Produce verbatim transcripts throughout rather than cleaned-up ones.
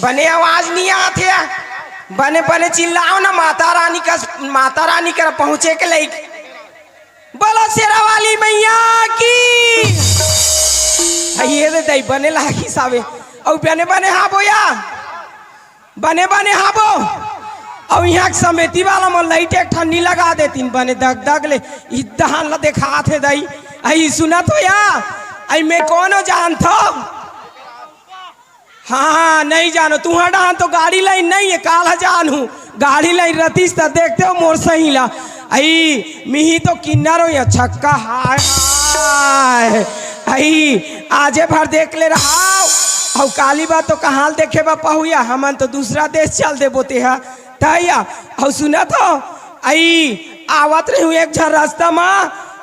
बने आवाज नहीं आत हे। बने बने चिल्लाओ ना, माता रानी का, माता रानी कर पहुंचे के लइक। बोलो शेरा वाली मैया की। आ, ये दे दई बने लागी सावे। अउ बने बने हाँ बोया, बने बने हाँ बो। अउ यहाँ के समिति वाला मन लाइट एक ठन नी लगा देतिन, बने दग दग ले इद्दहान ला देखात हे दई। आई सुनत हो या? आई मैं कोनो जानत हो? हाँ, हाँ, नहीं जानो। तुँहर डहान तो गाड़ी लाइन नहीं है, काल ह जान हूँ। गाड़ी लाइन रहतीस त देखते हो मोर सही ला। आई, मिही तो किन्नर हो या छक्का, हाय, हाय। आई, आजे भर देख ले रहाव। अउ काली बात तो कहाँ देखे बा पहुया, हमन तो दूसरा देश चल देबो ते हा। तैया, अउ सुनत हो, आई, आवत रही हूँ एक झन रास्ता मा,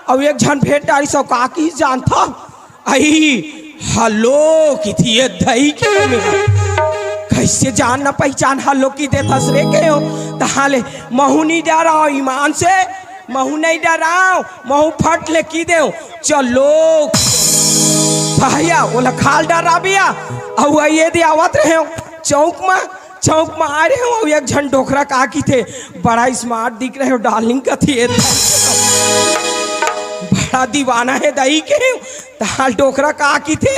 अउ एक झन भेंट डारी सो का की जानत हो? आई, हलो किथी ये दई के मेरा। कैसे जान न पहचान हलो की देथस रे के हो। तहाले महू नहीं डराओ ईमान से, महू नहीं डराओ, महू फट ले की देव। चलो भैया, ओला काल डराबिया। अउ ये दे आवत रहे हो चौक मा, चौक मा आ रहे हो, एक झन डोकरा का किथे, बड़ा स्मार्ट दिख रहे हो डार्लिंग कथे। बड़ा दीवाना हे दई के। तहाल डोकरा का किथे,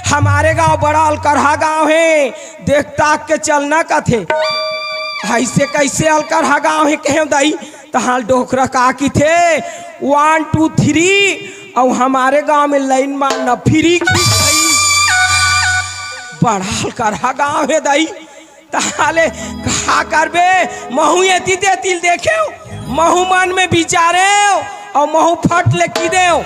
हमारे गांव बड़ा अलकरहा गांव हे, देख ताक के चलना कथे। ऐसे कैसे अलकरहा गांव हे कहे दई? तहाल डोकरा का किथे, वन टू थ्री, अउ हमारे गांव में लाइन मारना फ्री की। बड़ा अलकरहा गांव हे दई। तहाले का करबे, महू एती तेती ल देखेव, महू मन में विचारेव, अउ महू फट ले की देव।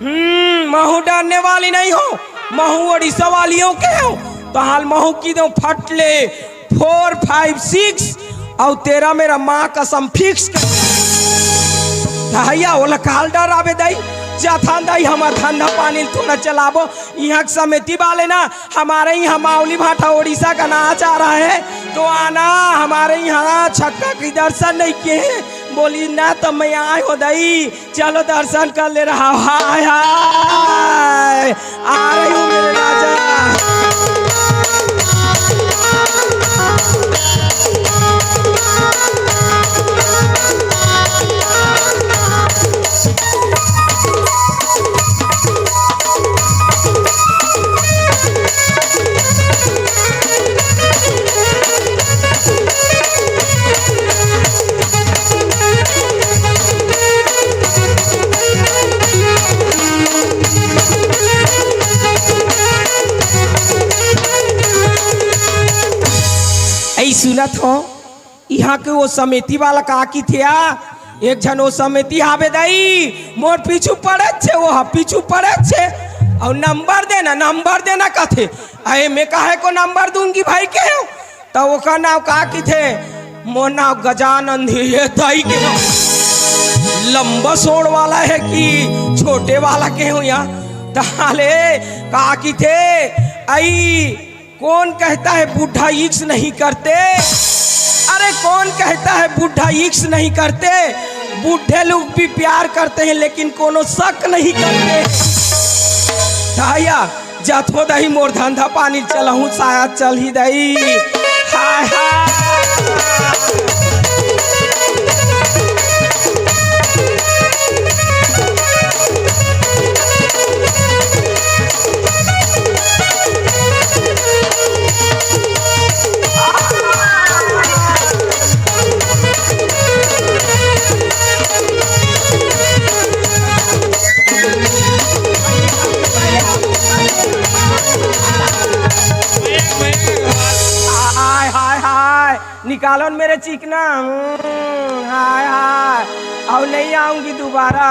हम्म, महू डरने वाली नहीं हो, महू ओडिशा वाली हो के हो। तहाल महू की देव फट ले, फोर फाइव सिक्स, अउ तेरा मेरा माँ कसम फिक्स कर। भैया, ओला काल डराबे दई, जाथन दई, हमर धंधा पानी ल थोड़ा चलाबो। यहाँ के समिति वाले ना, हमारे यहाँ मावली भाटा ओडिशा का नाच आ रहा है, तो आना हमारे यहाँ। छक्का की दर्शन नहीं किए हैं, बोली ना तो मैं आए हो दई, चलो दर्शन कर ले रहा। हाय हाय, आ रही हूँ मेरे राजा। ऐ सुनत हो, इहाँ के वो समिति वाला का किथे आ, एक झन वो समिति हावे दई, मोर पीछू पड़े छे, वो हा पीछू पड़े छे, अउ नंबर देना, नंबर देना कथे। अरे मैं काहे को नंबर दूंगी भाई के हो? त ओकर नाव का किथे? मोर नाव गजानंद हे, ये दई के नाव। लंबा सोड़ वाला है कि छोटे वाला के हो यहाँ? तहाले का किथे? आई, कौन कहता है बूढ़ा इश्क नहीं करते? अरे कौन कहता है बूढ़ा इश्क नहीं करते? बूढ़े लोग भी प्यार करते हैं लेकिन कोनो शक नहीं करते। भैया, जथो दही मोर धंधा पानी चलहूँ, शायद चल ही दही। हाय हाय। हाय हाय हाय, निकालो न मेरे चिकना। हम्म, हाय हाय, अउ नहीं आऊंगी दोबारा।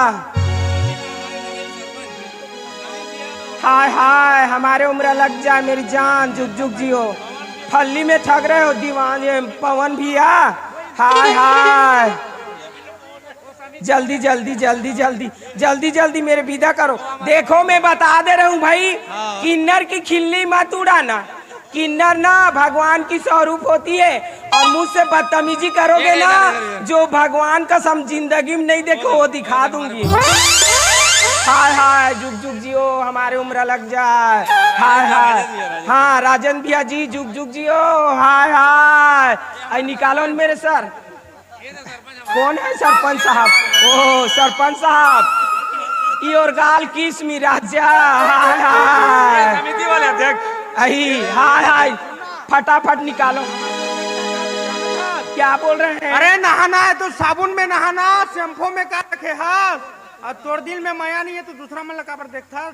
हाय हाय, हमारे उम्र लग जाए मेरी जान, जुग जुग जियो। फल्ली में ठग रहे हो दीवान, ये पवन भैया। हाय हाय, जल्दी जल्दी जल्दी जल्दी जल्दी जल्दी मेरे विदा करो। देखो, मैं बता दे रहा हूँ भाई, किन्नर की खिल्ली मत उड़ाना। किन्नर ना भगवान की स्वरूप होती है, और मुझसे बदतमीजी करोगे ना, जो भगवान कसम जिंदगी में नहीं देखो, वो दिखा दूंगी। हाय हाय, जुग जुग जियो, हमारे उम्र लग जाए। हाय हाय। हाँ, राजन भैया जी, जुग जुग जियो। हाय हाय। आई निकालो न मेरे सर। कौन है सरपंच साहब? ओह, सरपंच साहब, योर गाल किस मी राजा। हाय हाय। समिति वाले अध्यक्ष। आई, हाय हाय। फटाफट निकालो। क्या बोल रहे हैं? अरे, नहाना है तो साबुन में नहाना, शैम्पू में का रखे हाथ? अब तोर दिल में मया नहीं है तो दूसरा मन ला काबर देखथस?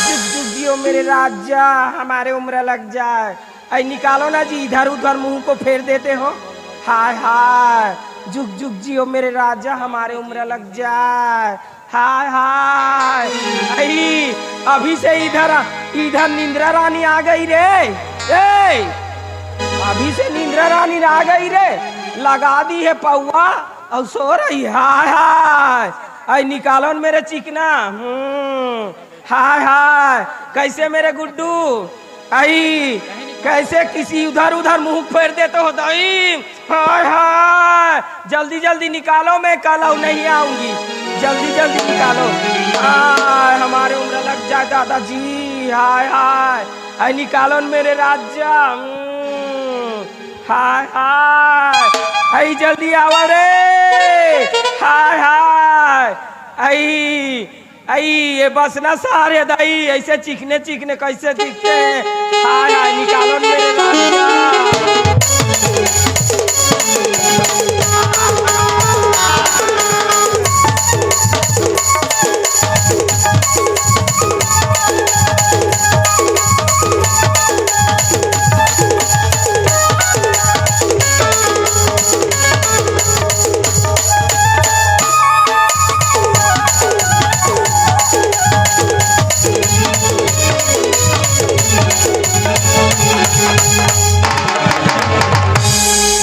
जुग जुग जियो मेरे राजा, हमारे उम्र लग जाए। ऐ निकालो ना जी, इधर उधर मुंह को फेर देते हो। हाय हाय, जुग जुग जियो मेरे राजा, हमारे उम्र लग जाए। हाय हाय, ऐ अभी से इधर, इधर निंद्रा रानी आ गई रे। ए, अभी से निंद्रा रानी आ गई रे, लगा दी है पौवा और सो रही है। हाय हाय, ऐ निकालो न मेरे चिकना। हम्म, हाय हाय, कैसे मेरे गुड्डू? आई, कैसे किसी उधर उधर मुंह फेर देते हो दाई? हाय हाय, जल्दी जल्दी निकालो, मैं कल और नहीं आऊंगी। जल्दी जल्दी निकालो। हाय, हमारे उम्र लग जाए दादाजी। हाय हाय, आई निकालो न मेरे राजा। हम्म, हाय हाय, आई जल्दी आवा रे। हाय हाय, आई अई, ये बस ना सारे दाई, ऐसे चिकने चिकने कैसे दिखते हैं? हाय, हाय, निकालो न मेरे राजा।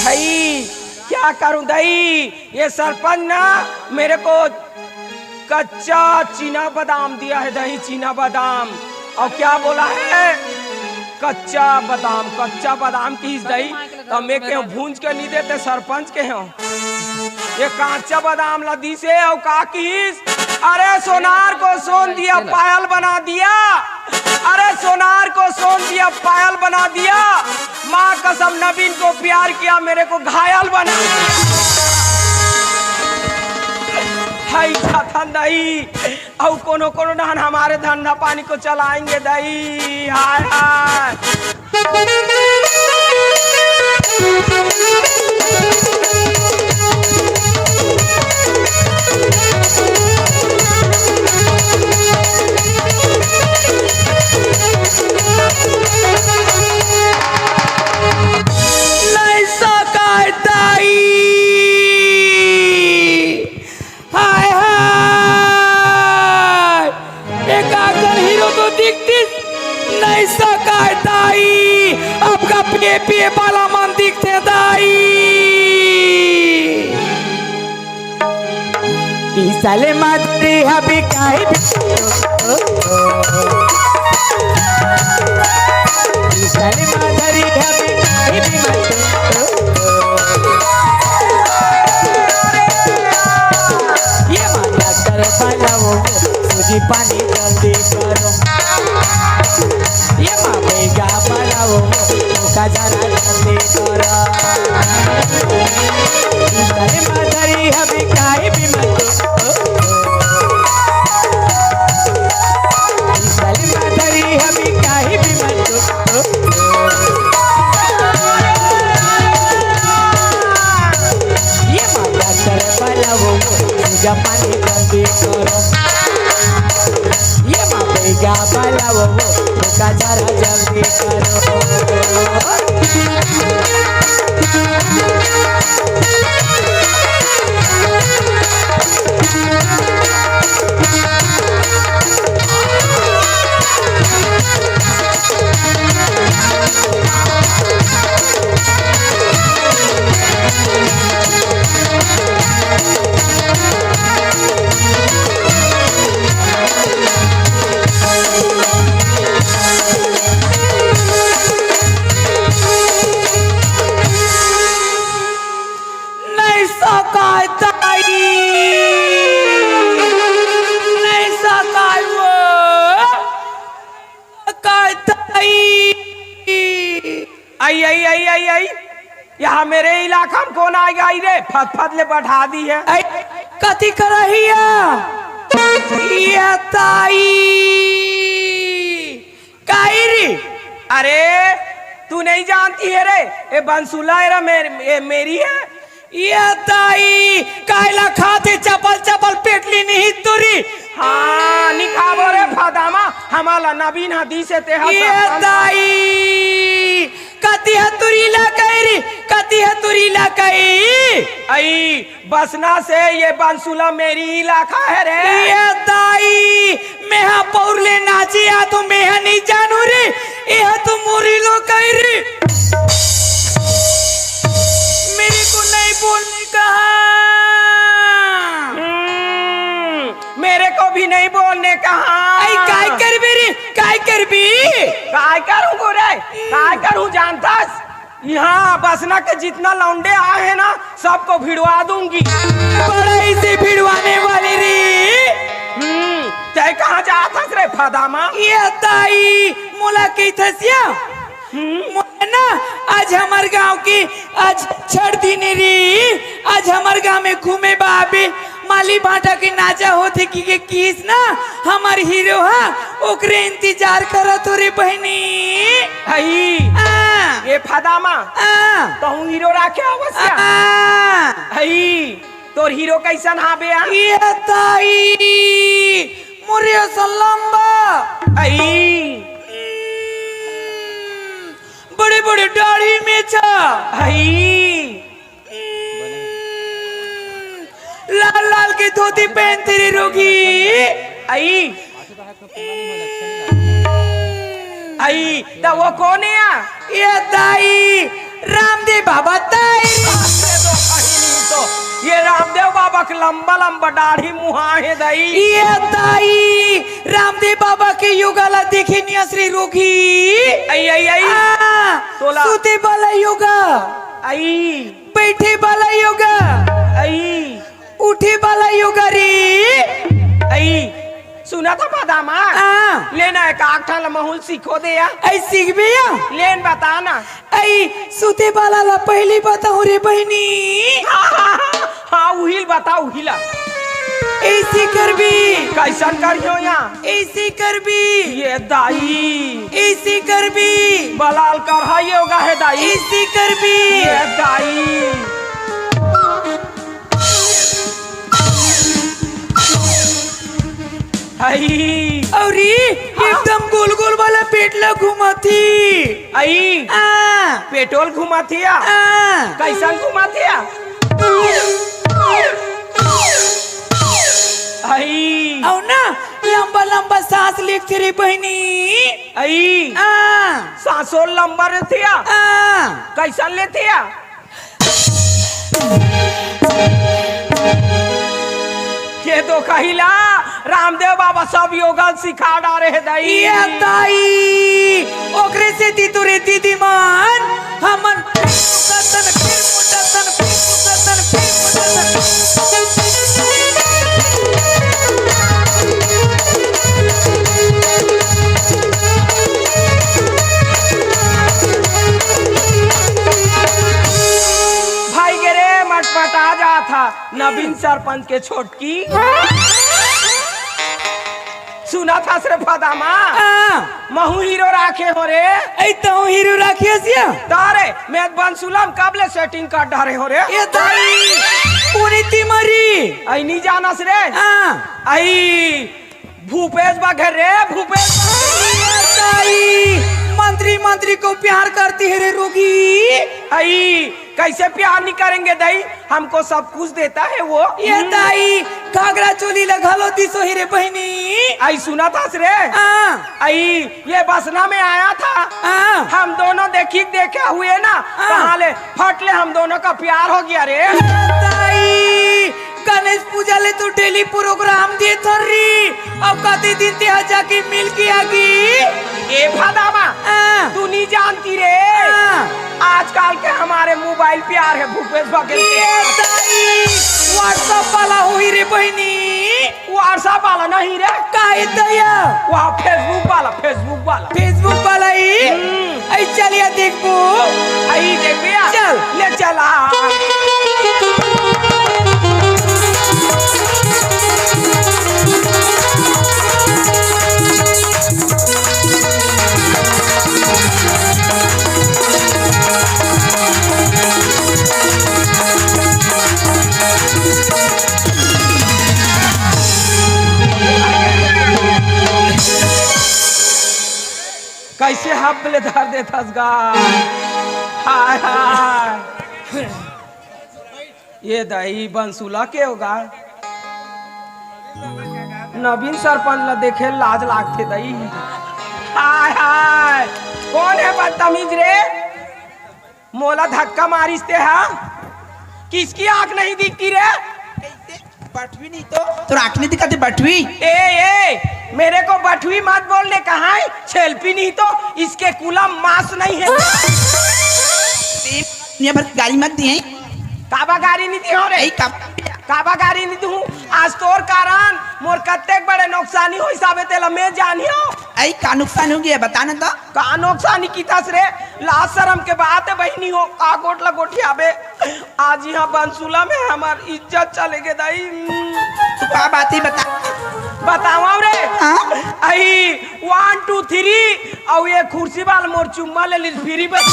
भाई, क्या करूं दई, ये सरपंच ना मेरे को कच्चा चीना बादाम दिया है दई, चीना बादाम। और क्या बोला है? कच्चा बादाम, कच्चा बादाम किहिस दई, तो मैं के भूंज के नहीं देते, सरपंच के हो। ये कांचा बादाम ला दीस हे, अउ का किहिस? अरे सोनार को सोन दिया, पायल बना दिया। अरे सोनार को सोन दिया, पायल बना दिया। माँ कसम, नवीन को प्यार किया, मेरे को घायल बना दिया। हाय जाथन दई, अउ कोनो कोनो डहन हमारे धंधा पानी को चलाएंगे दई। हाय हाय। नहीं सकाय दाई। हाय हाय, एक आखर हीरो तो दिखतिस, नहीं सकाय दाई, अब का पिए पिए वाला मन दिखथे दाई। पीसल माधुरी हबी काहे भी, पीसल माधुरी हबी काहे भी मत। ये माँ डॉक्टर बुलाओ, सूजी पानी जल्दी करो। ये माँ बेगा बुलाओ, का जरा जल्दी करो। अरे माधुरी हबी काहे भी मत। अरे माधुरी हबी काहे भी मत। ये माँ डॉक्टर बुलाओ, पूजा पानी जल्दी करो। ये माँ बेगा जाओ, वो का जरा जल्दी करो। नहीं सकाय ताई, नहीं सकाय वो, सकाय ताई। आई, आई, आई, आई, आई। यहाँ मेरे इलाका में कौन आ गई रे? फत फत ले बैठा दी है। आई, कथी करहिया? ये ताई। काई री? अरे, तू नहीं जानती है रे, ये बंसुला एरा मेर-, ये मेरी है। ये ताई, कायला खाथे चपल चपल पेटली नहीं तुरी। हाँ, निखाबो रे फदामा, हमाला नबीन हदीस है तेहा ये सब ताई, कती हतुरी ला कई री, कती हतुरी ला कई। आई, बसना से ये बंसुला मेरी इलाका है रे। ये दाई, मेहा पौर ले नाचे आ तो मेहा नहीं जानू रे। ये तो मोरी लो कई रे। मेरे को नहीं बोलने कहा। हम्म, मेरे को भी नहीं बोलने कहा। आई, काय करबे रे? काय करबे? काय करूँ रे? काय करूँ जानतस? यहाँ बसना के जितना लौंडे आए हैं ना, सबको भिड़वा दूंगी। बड़ा इसे भिड़वाने वाली री। हम्म, तै कहाँ जात हस रे फदामा? ये ताई, मोला कहिथस या? हम्म। मोला ना, आज हमर गांव के, आज छठ दिन री, आज हमर गांव में घूमे बाबे, माली भाटा के नाचा होथे कि के किस ना, हमर हीरो हा, ओकरे इंतजार करत हो रे बहनी। हई। आ। ये फदामा। आ। तहूँ हीरो राखे आवस या? आ। हई। तोर हीरो कैसन हाबे आ? ये ताई, मोरे असन लंबा। हई। हम्म, बड़े बड़े दाढ़ी मेछा। हई। लाल लाल के धोती पहनथे रे रोगी। आई। आई, त वो कोन हे या? ये दाई, रामदेव बाबा दाई। ये रामदेव बाबा के लंबा लंबा दाढ़ी मुहा हे दाई। ये दाई, रामदेव बाबा के योगा ला देखे नियस रे रोगी। आई, आई, आई। हाँ, तोला। सूते वाला योगा। आई। बैठे वाला योगा। आई। उठे वाला योगा रे। आई, सुनत हस फदामा? हाँ। ले ना, एक आध ठन ला महूँ ल सिखो दे या। आई, सीखबे या? ले न, बता ना। आई, सूते वाला ला पहली बताहूँ रे बहनी। हाँ, हाँ, हाँ, हाँ, उही ल बता, उही ला। ऐसे करबे। कैसन करियो या? ऐसे करबे। ये दाई। ऐसे करबे। बलाल करहा योगा हे दाई। ऐसे करबे। ये दाई। हई। अउरी हाँ। एकदम गोल गोल वाला पेट ला घुमाथे। आई। हाँ। पेटोल घुमाथे या? हाँ। कैसन घुमाथे या? आई। अउ ना, लंबा लंबा सांस लेथे रे बहनी। आई। हाँ। सांसो लंबा लेथे या? हाँ। कैसन लेथे या? के तो कहिला, रामदेव बाबा सब योगा सिखा डारे हे दाई। ये दाई, ओकरे सेती तोरे दीदी मन, हमन फिर मुकतन, फिर मुकतन, फिर मुकतन, फिर मुकतन। भाई गे रे, मटमटा जात हा। नवीन सरपंच के छोटकी। सुनत हस रे फदामा? हाँ। महूँ हीरो राखे हों रे। अई तहूँ हीरो राखे हस या? तारे, मैं बंसुला म कब ले setting कर डारे हों रे। ए दाई, कोनी तिमरी। अई नी जानस रे। हाँ। अई भूपेश बघेल रे, भूपेश बघेल। दाई, मंत्री मंत्री को प्यार करती है रे रोगी। आई, कैसे प्यार नहीं करेंगे दाई? हमको सब कुछ देता है वो। ये दाई, घाघरा चोली ला घलो दिसो ही रे बहिनी। आई सुना था रे। हाँ। आई, ये बसना में आया था। हाँ। हम दोनों देखी देखे हुए ना, हाँ। कहाँ ले फट ले हम दोनों का प्यार हो गया रे। ये दाई, गणेश पूजा ले तो डेली प्रोग्राम दे थर्री। अब कति दिन ते ह जाके मिल के आगी। ए फदामा, हाँ। तू नहीं जानती रे। हाँ। आजकल के हमारे मोबाइल प्यार है भूपेश बघेल के। ये दाई, WhatsApp वाला होई रे बहिनी। WhatsApp वाला नहीं रे। काहे दैया? वहाँ Facebook वाला, Facebook वाला। Facebook वाला ही? हम्म। आई चलिया देखबो। आई देखबिया। चल। ले चला। कैसे हाथ ले धर देथस गा? हाय हाय। ये दई बंसुला के होगा? नवीन सरपंच ला देखे लाज लागथे दई। हाय हाय, कौन है बदतमीज रे? मोला धक्का मारिस ते हा? किसकी आंख नहीं दिखती रे? बठवी नहीं तो। तोर आंख नहीं दिखाते बठवी। ए ए, मेरे को बठवी मत बोलने कहा है, छेलपी नहीं तो इसके कुला मांस नहीं है। ये भर गाली मत दिए। काबा गारी नहीं दी हो रे। ऐ का काबा गारी नहीं दूं। आज तोर कारण मोर कत्तेक बड़े नुकसानी होइस हाबे तेला मैं जानियो। ऐ का नुकसान हो गया बता ना तो। का नुकसानी किथस रे? लाज शरम के बात है बहिनी हो, का गोठ ला गोठियाबे। आज इहाँ बंसुला में हमार इज्जत चले गे दाई। तू का बात ही बता। बतावा रे। हाँ? आई वन टू थ्री, अउ ये कुर्सी वाला मोर चुम्मा ले लीस फ्री बस।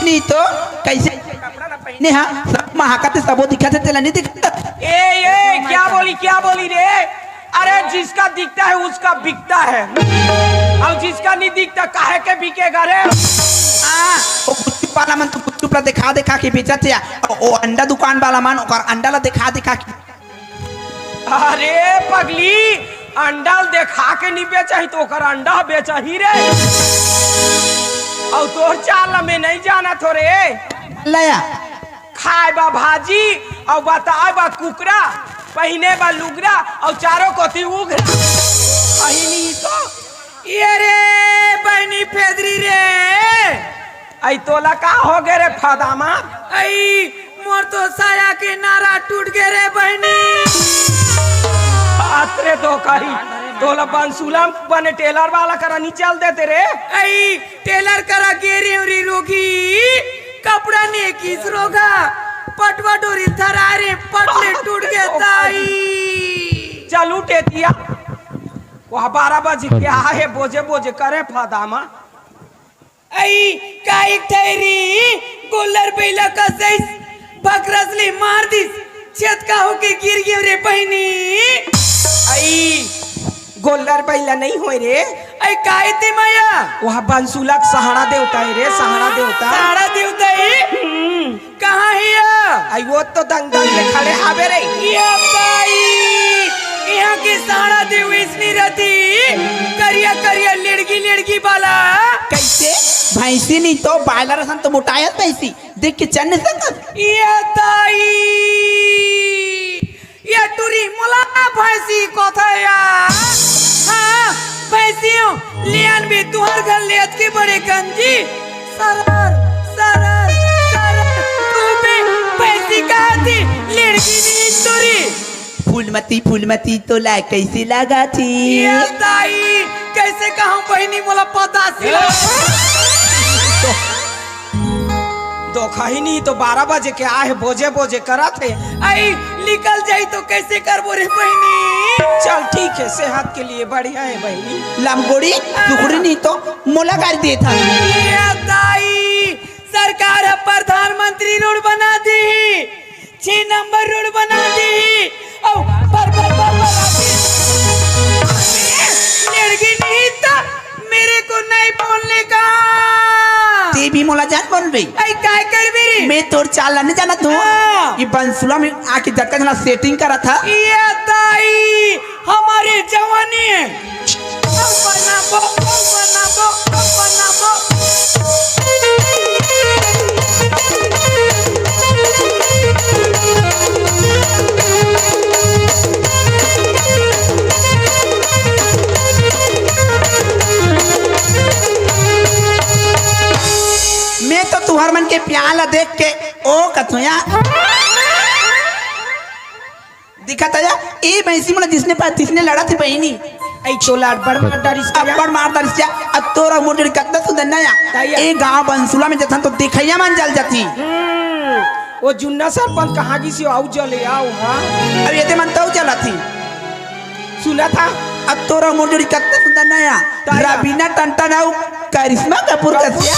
नहीं तो कैसे? नहीं हाँ, सब महाका ते सबो दिखा थे, तेला नहीं दिखा। ए ए, क्या बोली, क्या बोली रे? अरे जिसका दिखता है उसका बिकता है, अउ जिसका नहीं दिखता काहे के बिकेगा रे? हाँ, वो गुपचुप वाला मन तो गुपचुप ला दिखा दिखा के बेचत हे, अउ वो अंडा दुकान वाला मन ओकर अंडा ला दिखा दिखा के। अरे पगली, अंडा ल देखा के नहीं बेचही तो ओकर अंडा बेचही रे। अउ तोर चाल ल मैं नहीं जानत हो रे। लया। खाए बा भाजी, अउ बताए बा कुकरा, पहिने बा लुगरा, अउ चारों कोती उघरा। पहिनी तो ये रे बहिनी फेदरी रे। आई तोला का हो गे रे फदामा? आई मोर तो साया के नारा टूट गे रे बहिनी। अतरे तो कही तोला बंसुला बने टेलर वाला करा नहीं चल देते रे। आई टेलर करा गे रे रे रोगी, कपड़ा ने किस रोगा, पटवा डोरी थरा रे पटले टूट गे ताई। चलू टेतिया, वह बारह बजे के आहे बोजे बोजे करे फदामा। आई काई ठहरी गोल्लर बैला का सैस भकरस ले मार दिस, छेद का होके गिर गयो रे बहिनी। आई गोल्लर बैला नहीं होय रे। आई काई ते माया? वह बंसुला के सहारा देवता है रे, सहारा देवता। सहारा देवता है? हम्म। कहाँ हिया? आई वो तो दंग दंग में खड़े हावे रे। ये बाई, यहाँ के सहारा देव इसनी रहती, करिया करिया लेड़गी लेड़गी बाला। कैसे? भैंसी नहीं तो बायलर सन तो मोटायत भैंसी। देख के चन्न संगत। ये दाई, ये टुरी मोला भैंसी कथे या। हाँ, भैंसियों, ले आन बे तुहर घर ले अतके बड़े गंजी। सरर, सरर, सरर, तू बे भैंसी कहा थी, लड़की नहीं टुरी। फूलमती, फूलमती तोला कैसे लगा थी? ये दाई, कैसे कहूँ बहिनी मोला पता सी। तो धोखा ही नहीं तो बारह बजे के आहे बोजे बोजे करत हे। आई निकल जाई तो कैसे करबो रे बहिनी? चल ठीक है, सेहत के लिए बढ़िया है बहिनी। लमगोड़ी, टुकड़ी नहीं तो मोला गाड़ी देत हन। ये दाई, सरकार ह प्रधानमंत्री रोड बना दी, छह नंबर रोड बना दी, अउ पर पर पर पर आती। लड़की नहीं बोलने का। ते भी मोला जान बोल रही। ऐ, काय करबे रे? मैं तोर चाल ला नहीं जानत हूँ। हाँ। ये बंसुला में आके जतका जना सेटिंग करत हा। ये दाई, हमारी जवानी है। अब बनाबो, अब बनाबो, अब बनाबो। मैं तो तुहर मन के प्यार ला देख के ओ कथुया दिखत आया। ए भैंसी मोला जिसने पाया तिसने लड़ा थी बहिनी। ऐ तोला अब्बड़ मार डारिस का या? अब्बड़ मार डारिस का? अब तोरा मोर जोड़ी कतना सुंदर नया। ताई। ए गांव बंसुला में जथन तो दिखैया मन जल जाती। हम्म, वो जुन्ना सरपंच कहाँ गिस यो? आऊ जले आऊ, हाँ। अब ये ते मन तऊ जला थी। सुना था? अब तोरा मोर जोड़ी कतना सुंदर नया। ताई। रवीना टंडन आऊ करिश्मा कपूर कसिया।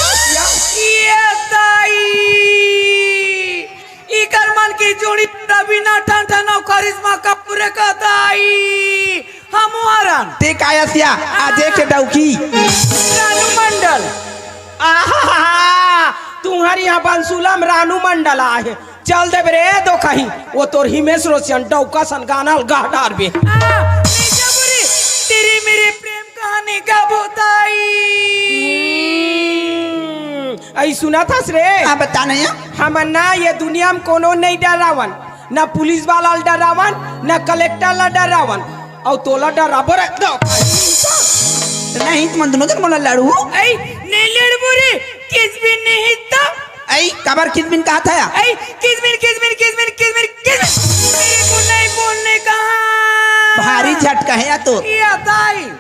ये ताई। इकर मन के जोड़ी रवीना टंडन अउ करिश्मा कपूर का दाई। हमू हरन। ते काय असिया? अजय के डौकी। रानू मंडल। आहा, तुम्हर इहाँ बंसुला में रानू मंडल आहे। चल देबे रे दो कहीं। वो तोर हिमेश रेशमिया डौका सन गाना ल गा डारबे। आ, नहीं जाबो रे। तेरे मेरे प्रेम कहानी का बताई। हम्म, अई सुनत हस रे? हाँ, बता नहीं। हमन ना ये दुनिया में कोनो नहीं डरावन, ना पुलिस वाला ल डरावन, ना कलेक्टर ला डरावन, अउ तोला डराबो रे। नहीं, तुमन दुनों झन मोला लड़ू। अई, नहीं लड़बो रे, किस भी नहीं तो। अई, काबर किस बिन कहा था या? अई, किस बिन, किस बिन, किस बिन, किस बिन, किस बिन? मेरे को नहीं बोलने कहा। भारी झटका है या तो। या दाई।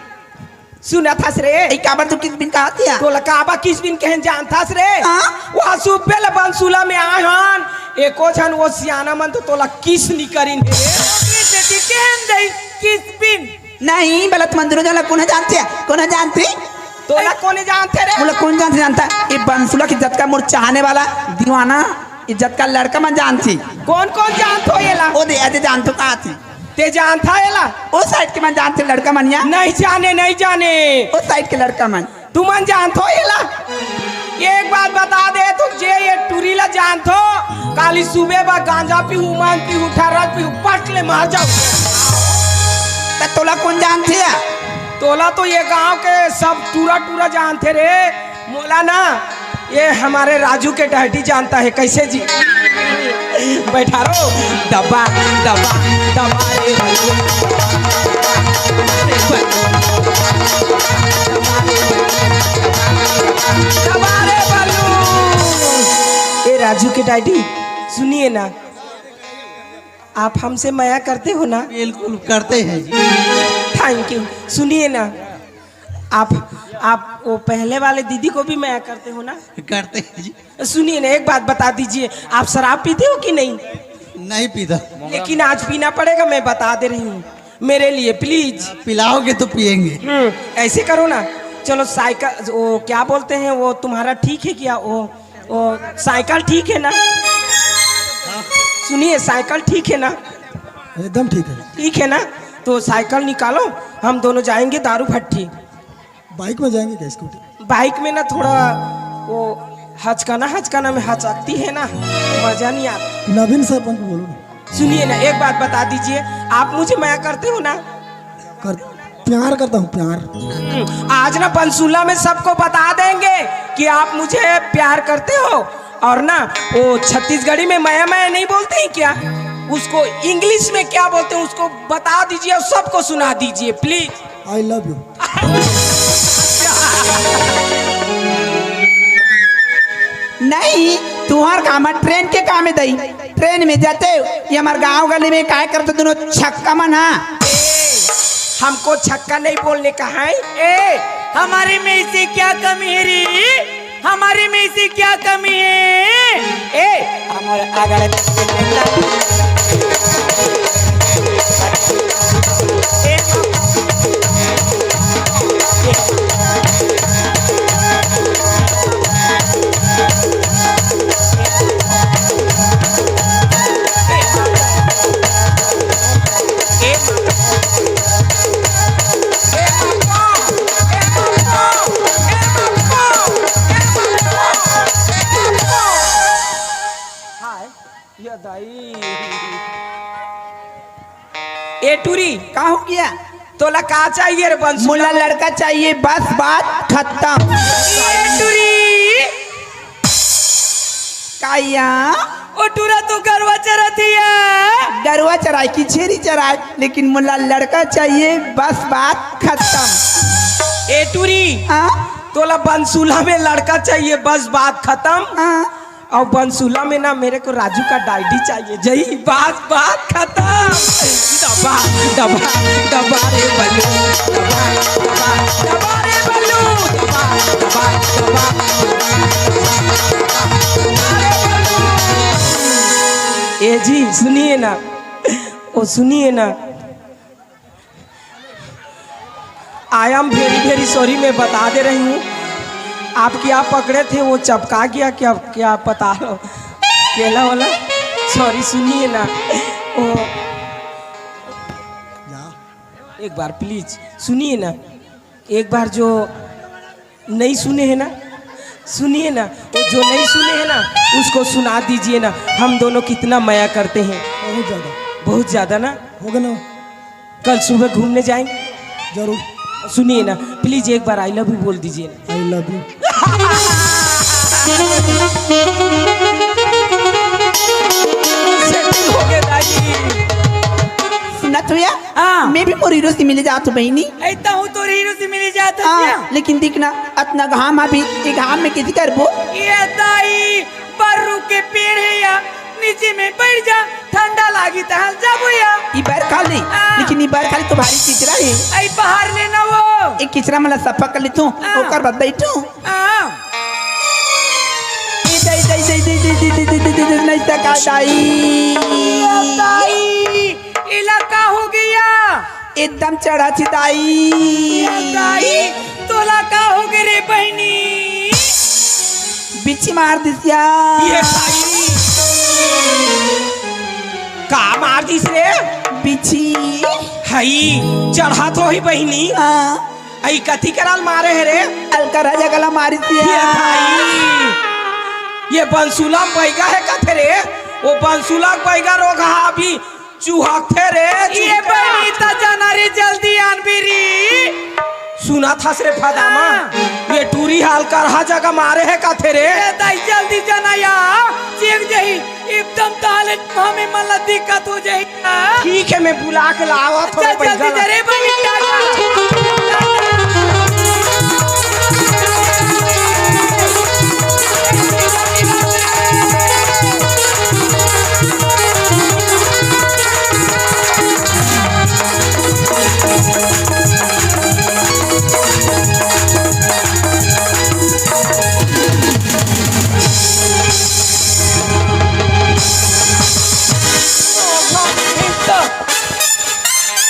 सुनत हस रे? ए, काबर तू किस बिन कहत या? तोला काबर किस बिन कहन जानत हस रे? हाँ? वहाँ सुबे ले बंसुला में आए हन, एको झन वो सियाना मन तो तोला किस नी करिन हे रे। ओकरे सेती कहन दई किस बिन। नहीं, बलत मंदिरों जाला कोन जानत या? कोन जानत? तोला कोन जानत हे रे? मोला कोन जानत जानत? ये बंसुला के जतका मोर चाहने वाला दीवाना, ये जतका लड़का मन जानत। कोन कोन जानत हो येला? ओ दे, अजय जानत हो कहा थी? ते जानत हा एला? ओ साइड के मन जानत हे लड़का मन या? नहीं जाने, नहीं जाने। ओ साइड के लड़का मन। तुमन जानत हो एला? एक बात बता दे, तू जे ये टूरी ला जानत हो, काली सुबे बा गांजा पीहू, मांग पीहू, ठर्रा पीहू, पट ले मार जाओ। त तोला कोन जानत हे या? तोला तो ये गांव के सब टूरा टूरा जानत हे रे। मोला ना, ये हमारे राजू के डैडी जानत हे, कैसे जी? बैठा रो, दबा, दबा, दबा रे बल्लू। दबा रे बल्लू। ए राजू के डैडी, सुनिए ना, आप हमसे मया करते हो ना? बिल्कुल करते हैं जी। Thank you. सुनिए ना, आप, आप वो पहले वाले दीदी को भी मया करते हो ना? करते हैं जी। सुनिए ना, एक बात बता दीजिए, आप शराब पीते हो कि नहीं? नहीं पीता। लेकिन आज पीना पड़ेगा, मैं बता दे रही हूँ, मेरे लिए प्लीज। पिलाओगे तो पिएंगे। हम्म, ऐसे करो ना, चलो साइकिल, वो क्या बोलते हैं, वो तुम्हारा ठीक है क्या? वो, वो साइकिल ठीक है ना? सुनिए, साइकिल ठीक है ना? एकदम ठीक है। ठीक है ना? तो साइकिल निकालो, हम दोनों जाएंगे दारू भट्टी। बाइक में जाएंगे क्या, स्कूटी? बाइक में ना थोड़ा वो हचकाना हचकाना में हचकती है ना, मजा नहीं आता। नवीन सरपंच को बोलो ना। सुनिए ना, एक बात बता दीजिए, आप मुझे मया करते हो ना? कर, प्यार करता हूँ, प्यार। हम्म, आज ना पंसुला में सबको बता देंगे कि आप मुझे प्यार करते हो। और ना, वो छत्तीसगढ़ी में मया मया नहीं बोलते हैं क्या? उसको इंग्लिश में क्या बोलते हैं, उसको बता दीजिए और सबको सुना दीजिए प्लीज। I love you. नहीं, तुहर काम है ट्रेन के काम है दई। ट्रेन में जाते हो, ये हमारे गांव गली में काय करते दोनों छक्का मन, हाँ? हमको छक्का नहीं बोलने का है। ए, हमारे में से क्या कमी है रे? हमारे में से क्या कमी है? ए, हमारे अगर ए टूरी, का हो गया? तोला का चाहिए रे बंसुला? मोला लड़का चाहिए, बस बात खत्म। ए टूरी, का या? ओ टूरा तो गरवा चरत हिया। गरवा चराए कि छेरी चराए, लेकिन मोला लड़का चाहिए, बस बात खत्म। ए टूरी, हाँ? तोला बंसुला में लड़का चाहिए, बस बात खत्म। हाँ। और बंसुला में ना मेरे को राजू का डायडी चाहिए। जय बात, बात खत्म। दबा, दबा, दबा रे बल्लू, दबा, दबा, दबा रे बल्लू, दबा, दबा, दबा, दबा रे बल्लू। ए जी, सुनिए ना, ओ सुनिए ना, I am very very sorry, मैं बता दे रही हूँ, आप क्या पकड़े थे, वो चपका गया क्या, क्या पता लो, केला वाला। सॉरी, सुनिए ना, वो एक बार प्लीज सुनिए ना, एक बार जो नहीं सुने हैं ना, सुनिए ना, वो जो नहीं सुने हैं ना, उसको सुना दीजिए ना। हम दोनों कितना मया करते हैं। बहुत ज्यादा। बहुत ज्यादा ना। हो गया ना। कल सुबह घूमने जाएंगे। जरूर। सुनिए ना, प्लीज एक बार आई लव यू बोल दीजिए ना। I love you. सेटिंग हो गया दाई। सुनत हो या? हाँ। मैं भी मोर हीरो से मिले जात हूँ बहिनी। ऐ तहूँ तोर हीरो से मिले जात हस हाँ, क्या? लेकिन देख ना, अतना घाम अभी, ये घाम में कैसे करबो? ये दाई, बर्रू के पेड़ है या, नीचे में बैठ जा, ठंडा लागी तहां जाबो या। ई बरखा ले, हाँ। लेकिन ई बरखा ले तो भारी किचरा है। ऐ बाहर ले ना वो। एक किचरा मला सफा कर लेथूं, हाँ। ओकर बाद बैठूं। हाँ। ई दई, दई, दई, नहीं सका दाई। ये दाई, इला का हो गया? एकदम चढ़ा छी दाई। ये दाई, तोला का हो गए रे बहिनी? बिच्छी मार दिस या। ये दाई, का मार दिस रे? बिच्छी। हई, चढ़ा तो ही बहिनी। हाँ। अई कथी कराल मारे हे रे? अलकरहा जगह ला मारिस या। ये भाई, ये बंसुला बैगा हे कथे रे? वो बंसुला बैगा रोगहा अभी चुहकथे रे, ये चुहकथे। बहिनी त जना रे, जल्दी आन बेरी। सुनत हस रे फदामा, हाँ। ये टूरी हा अलकरहा जगह मारे हे कथे रे? ये दाई जल्दी जना या, चेक जही। एकदम ताले हमें मन ला दिक्कत हो जाही। ठीक है, मैं बुला के लावत हूँ चल, जल्दी बैगन। जा रे, बनी टाटा।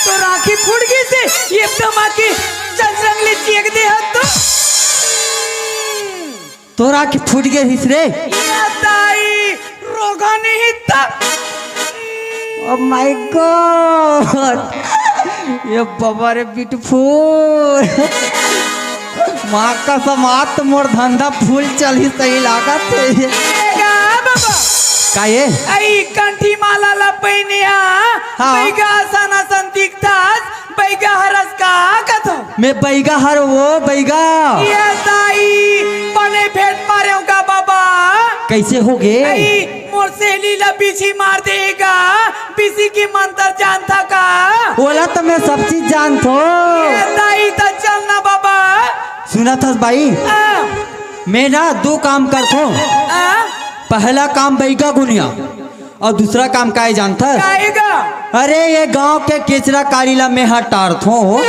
तोर आँखी फूट गिस हे, एकदम आँखी जंग जंग ले चेक दे हत तो। तोर आँखी फूट गे हिस रे। ये दाई, रोगहा नहीं त। Oh my God, ये बाबा रे beautiful। माँ कसम, आज तो मोर धंधा फुल चलही सही लागत हे। ए गा बाबा। का ये? अई कंठी माला ला पहिने हा, हाँ। बैगा असन असन दिखथस, बैगा हरस का कथो? मैं बैगा हरंव वो, बैगा। ये दाई, बने भेंट मारेंव का बाबा। कैसे हो गे? अई मोर सहेली ला बिछी मार देगा, बिछी के मंतर जानथा का? ओला तो मैं सब चीज जानथों। ए दाई त चल ना बाबा। सुनत हस बाई? आ। मैं ना दू काम करथों। आ। पहला काम बैगा गुनिया अउ दूसरा काम काय जानथस? काय गा? अरे ये गांव के केचरा काली ला मैं हटारथों।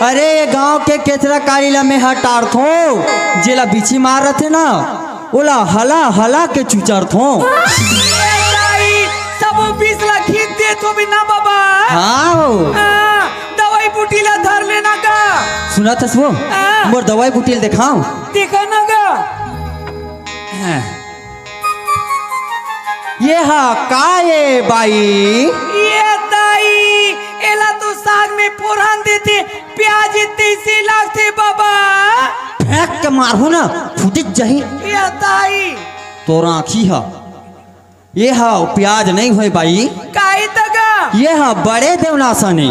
अरे ये गांव के केचरा काली ला मैं हटारथों। जेला बिछी मार रथे ना, ओला हला हला के चुचरथों। ए दाई, सबो बिस ला खींच देथो बिना बाबा। हाँ हो। हाँ, दवाई बूटी ला धर लेना गा। सुनत हस वो? हाँ। मोर दवाई बूटी ला देखाव। देखा ना गा। हाँ। ये हा का ए बाई? ये दाई, एला तो साग में फोरन देथे, प्याज तइसे लागथे बाबा। फेंक के मारहूं ना, फुटिक जाही। ये दाई। तोर आँखी हा। ये हा प्याज नहीं होय बाई। काई तगा? ये हा बड़े देवनासन हे।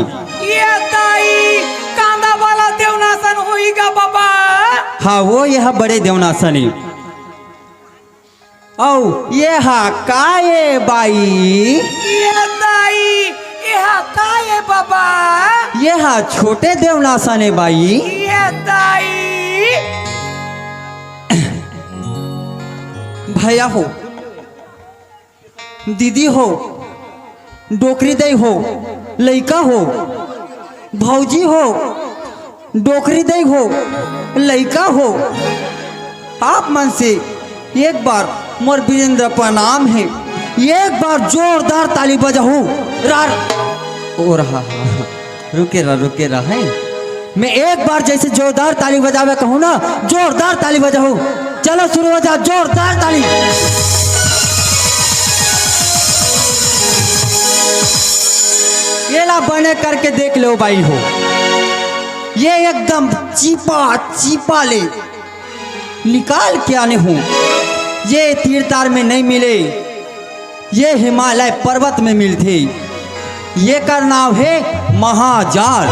ये ताई, कांदा वाला देवनासन होई गा बाबा। हाँ, वो ये हा बड़े देवनासन हे। अउ ये हा का ए बाई? ये ताई, ये हा का ए बाबा? ये हा छोटे देवनासन हे बाई। ये ताई। भैया हो, दीदी हो, डोकरी दई हो, लइका हो, भौजी हो, डोकरी दई हो, लइका हो, आप मन से एक बार मोर वीरेंद्र प्रणाम हे। एक बार जोरदार ताली बजाहू। रार, ओ रहा, रुके रह, रुके रह, हैं? मैं एक बार जैसे जोरदार ताली बजावे कहूँ ना, जोरदार ताली बजाहू। चलो शुरू हो जा, जोरदार ताली। ये ला बने करके देख लो बाई हो, ये एकदम चीपा चीपा ले निकाल के आने हूँ। ये तीर तार में नहीं मिले, ये हिमालय पर्वत में मिलथे। येकर नाव हे महाजाल।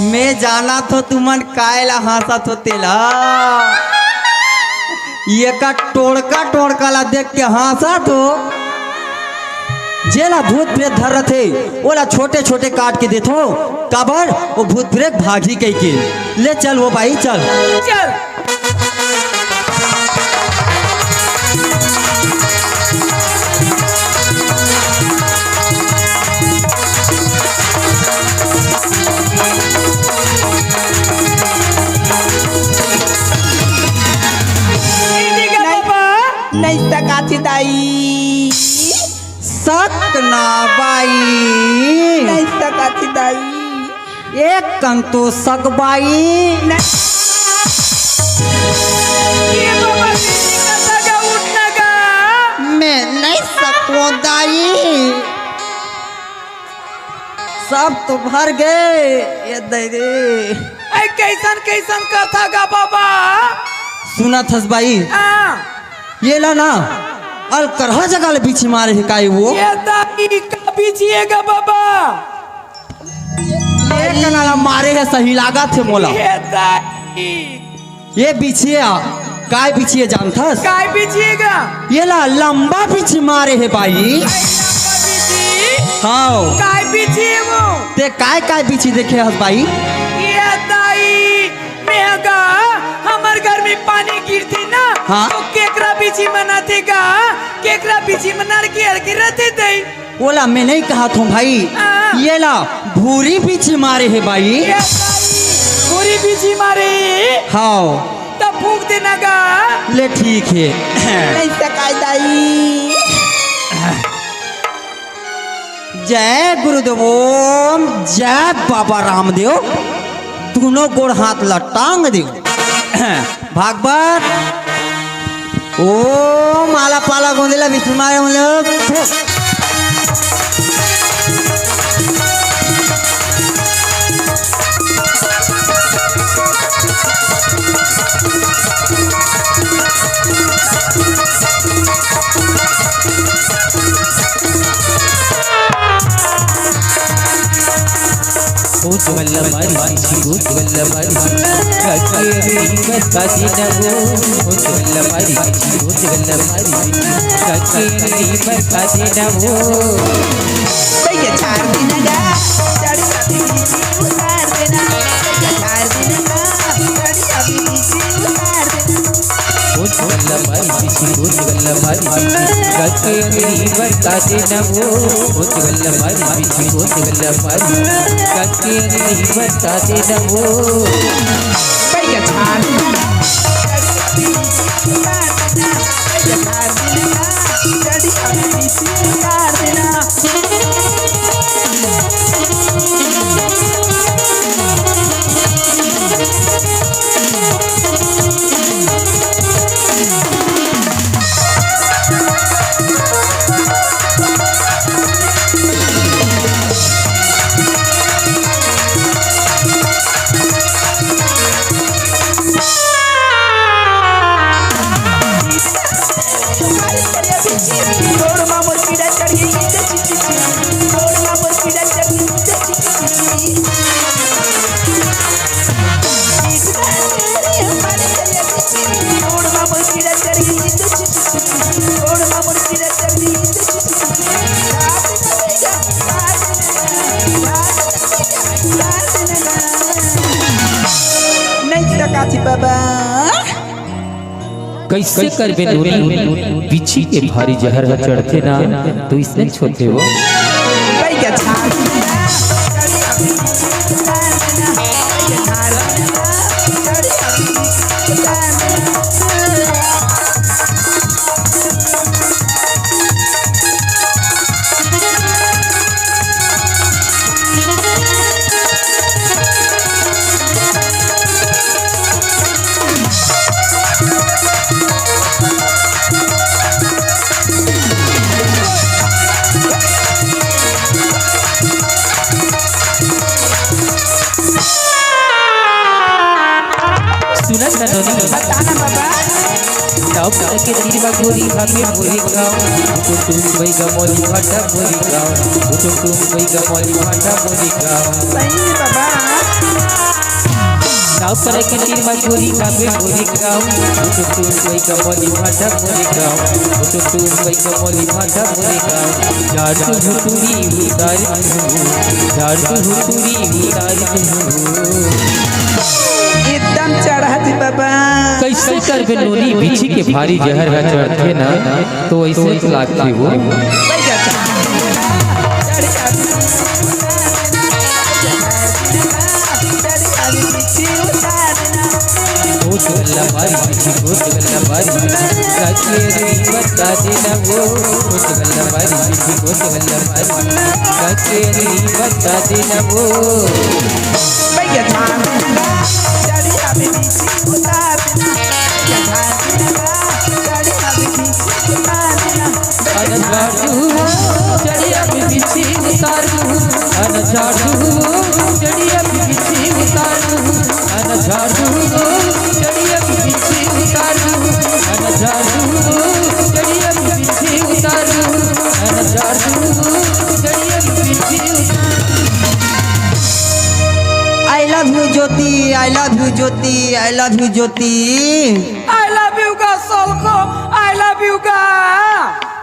मैं जानत हो तुमन काय ला हाँसत हो तेला। येकर टोड़का टोड़का ला देख के हाँसत हो। जेला भूत प्रेत धर रथे, ओला छोटे छोटे काट के देथो। काबर? वो भूत प्रेत भागी कहिके। ले चल वो बाई, चल। चल। दीदी का पापा। नहीं सकाथी दाई। सक ना बाई। नहीं सकाथी दाई। एक कन तो सक बाई। नहीं। ये बाबा, दीदी का सगा उठना का। मैं नहीं सको दाई। सब तो भर गए, ये दे रे। ऐ कैसन कैसन कथा गा बाबा? सुनत हस बाई? हाँ। ये ला ना, अलकरहा जगह ले बिछी मारे हे काई वो? ये दाई का बिछी हे गा बाबा? ये कना ला मारे हे सही लागत हे मोला। ये दाई। ये बिछिया, काय बिछिया जानथस? काय बिछिया गा? ये ला लंबा बिछी मारे हे बाई। आई लंबा बिछी? हाव। काय बिछी हे वो? ते काय काय बिछी देखे हस बाई? ये दाई, मैं गा, हमर घर में पानी गिरथे ना, हाँ। तो केकरा बिछी मनाथे गा, केकरा बिछी मना के अड़के रहथे दाई। ओला मैं नहीं कहत हूँ भाई, हाँ। ये ला भूरी बिछी मारे हे बाई। ये भाई, भूरी बिछी मारे। हाव। तब फूंक देना गा। ले ठीक हे। नहीं सकाय दाई। जय गुरुदेव ओम, जय बाबा रामदेव। दोनों गोड़ हाथ ला टांग देव। भागवत। ओम आला पाला गोंदेला बिस्माय मतलब। उज्जवल मारी, उज्जवल मारी, कके री बता दी ना वो। उज्जवल मारी, उज्जवल मारी, कके री बता दी ना वो। भैया चार दिन का, चार दिन उतार देना। भैया चार दिन का, चार दिन उतार देना। उज्जवल मारी, उज्जवल मारी, कके री बता दी ना वो। उज्जवल मारी, उज्जवल मारी, कके री बता दी ना वो। भैया चार दिन का, नहीं सका थी बाबा। कैसे करबे नोनी, बिछी के भारी जहर ह चढ़थे ना, तो इसने छोथे वो। सुनत ना नोनी। बताना बाबा। टॉप के तीर बा गोरी भागे मोरी गाँव। टुम टुम बैगा मोली भाटा मोरी गाँव। टुम टुम बैगा मोली भाटा मोरी गाँव। सही में बाबा। टॉप के तीर बा गोरी भागे मोरी गाँव। टुम टुम बैगा मोली भाटा मोरी गाँव। टुम टुम बैगा मोली भाटा मोरी गाँव। झाड़ तू हुतुरी उतार तू। झाड़ तू हुतुरी उतार तू। एकदम चढ़त बाबा। कैसे करबे नोनी, बिछी के भारी जहर ह चढ़थे ना, तो ऐसे लागथे वो। ओ चुगला बारी बिछी, ओ चुगला बारी बिछी, काके री बता देना वो। ओ चुगला बारी बिछी, ओ चुगला बारी बिछी, काके री बता देना वो। भैया धान चढ़िया में बिछी उतार देना। भैया धान चढ़िया में बिछी उतार देना। अरे झाड़ू चढ़िया में बिछी उतार दू। अरे झाड़ू चढ़िया में बिछी उतार दू। अरे झाड़ू चढ़िया में बिछी उतार दू। अरे झाड़ू चढ़िया में बिछी उतार दू। अरे झाड़ू चढ़िया में बिछी उतार दू। I love you Jyoti, I love you Jyoti, I love you Jyoti. I love you का सोलको, I love you का।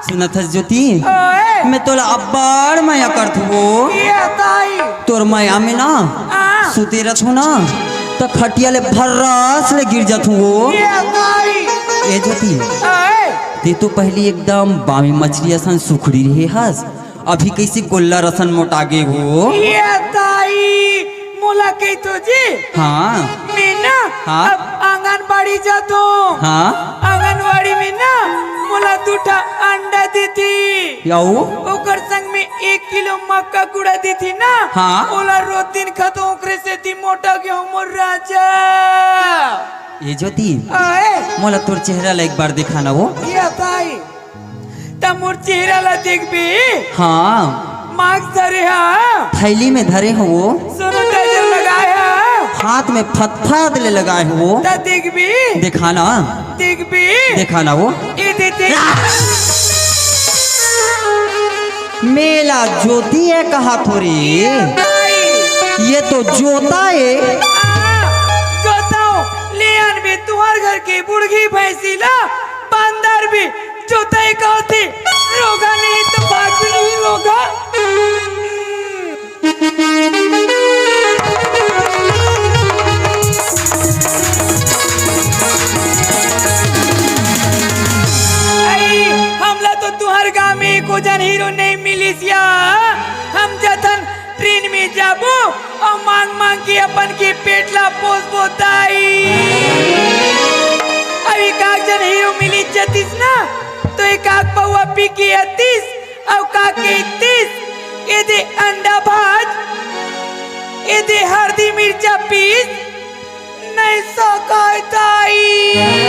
सुनत हस ज्योति, ओए। मैं तोला अब्बड़ मया करथुँ वो। ये ताई। तोर मया में ना, हाँ। सुते रथों ना, त खटिया ले भर्रास ले गिर जाथुँ वो। ये ताई। ए ज्योति, ओए। ते तो पहली एकदम बामी मछली असन सुखड़ी रहे हस, अभी कैसे गोल्लर असन मोटा गे वो। ये ताई, मोला कहितो जी। हाँ। मैं ना हाँ। अब आंगनबाड़ी जाथों। हाँ। आंगनबाड़ी में ना मोला दू ठा अंडा देथे। अउ? ओकर संग में एक किलो मक्का गुड़ा देथे ना। हाँ। ओला रोज दिन खाथों, ओकरे सेती मोटा गे हों मोर राजा। ए ज्योति, आए। मोला तोर चेहरा ला एक बार दिखाना वो। ये ताई। त मोर चेहरा ला देखबे? हाँ। मास्क धरे हा? थैली में धरे हों वो। sanitizer लगाए हा? हाथ में फतफत ले लगाए हों वो। त देखबे? दिखाना। देखबे? दिखाना वो। ए दे दे। मेला ज्योति ए कहा थोरी। ये तो जोता ए। आ, जोता हूँ। ले आन बे तुहर घर के बुढ़गी भैंसी ला, बांदर भी जोतई कहती, रोगा नहीं तो भाग भी नहीं रोगा। आई, हमला तो तुहर गाँव में एको झन हीरो नहीं मिलिस या। हम जथन ट्रेन में जाबो अउ मांग मांग के अपन के पेट ला पोसबो दाई। अउ एकाक झन हीरो मिली जतिस ना, तो एकाक पौवा पी के अतिस, अउ का कहितिस, "ए दे अंडा भाज, ए दे हरदी मिर्चा पीस, नहीं सकाय दाई।"